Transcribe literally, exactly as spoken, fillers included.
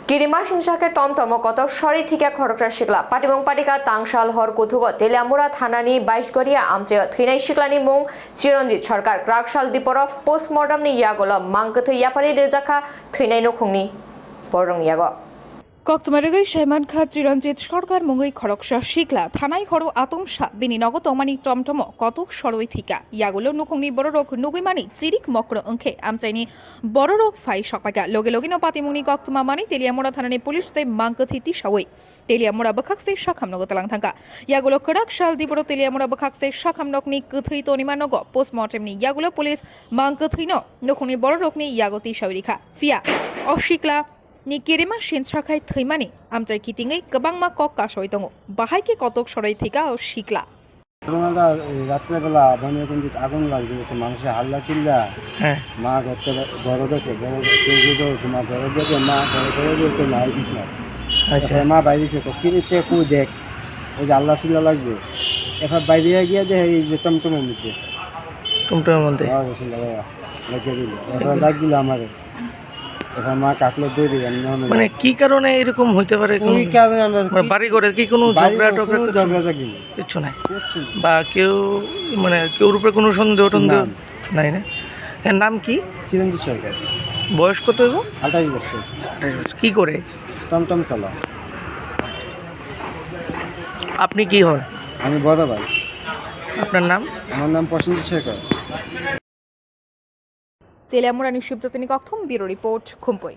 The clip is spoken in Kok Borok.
Kirima singsa khe tom tomo kotok sori thikya khoroksa sikla. Patimung patika tangsal hor kuthugo Teliamura thanani Baisgoria amchaio thwinai siklani mung Chiranjit Sarkar. Kwraksal diporo postmortem ni yagulo mang kwthwi yapharwi rijak kha thwinai nukhungni borokni yago. Koktwma rwgwi saimankha Chiranjit Sarkar mungwi khoroksa sikla thanai horo atomsa bini nogo tongmani tom tomo kotok sorwi thika. Yagulo nukhungni bororok nugwi mani chirik mokro wngkhe amchaini bororok phai sokpaikha. Loge logeno patimungni koktwma mani Teliamura thanani police tei mang kwthwi tisawi Teliamura bwkhakse sakham nogo tlang thangkha. Yagulo kwraksal diporo Teliamura bwkhakse sakham nokni kwthwi tonima nogo postmortemni yagulo police mang kwthwino nukhungni bororokni yago tisawi rikha. Phiya o sikla ni kirima sinsra khai thwimani amchai kitingwi kwbangma kok kasawi tongo. Bahai khe kotok sorwi thika o sikla. ঘটনাটা এই রাত্রেবেলা মানে এখন যে আগুন লাগছে, তো মানুষের হাল্লা চিল্লা, হ্যাঁ। মা ঘর থেকে, ঘরে গেছে, ঘরে গেছে, যে ঘর ঘুমা, ঘরে গেছে, মা ঘরে, ঘরে গেছে, তো নাই বিছনা। আচ্ছা। তারপরে মা বাইরে এসে, "কিরে, তে কই দেখ, ওই যে হাল্লা চিল্লা লাগছে।" এবার বাইরে গিয়ে দেখে এই যে টমটমের মধ্যে। টমটমের মধ্যে? হ্যাঁ, ওই চিল্লা লাগিয়ে দিল। এরপরে ডাক দিল আমারে। এখন মা কাটলো দৌড়ে আমি মানে কি কারণে এরকম হইতে পারে? ওই কারণে আমরা মানে কি বাড়ি ঘরে কি কোনো বাড়ি ঝগড়া টগড়া কোনো কিছু? ঝগড়াঝাটি নেই। কিচ্ছু নাই। কিচ্ছু নেই। বা কেউ মানে কেউর উপরে কোনো সন্দেহ টন্দেহ না। নাই না? এর নাম কি? চিরঞ্জিত সরকার। বয়স কত হইব? আঠাশ বছর। আঠাশ বছর। কি করে? টমটম চালা। আপনি কি হন? আমি বড় ভাই। আপনার নাম? আমার নাম প্রসেনজিৎ সরকার। Teliamurani Shibjotini Kokthum, Bureau Report, Khumpui.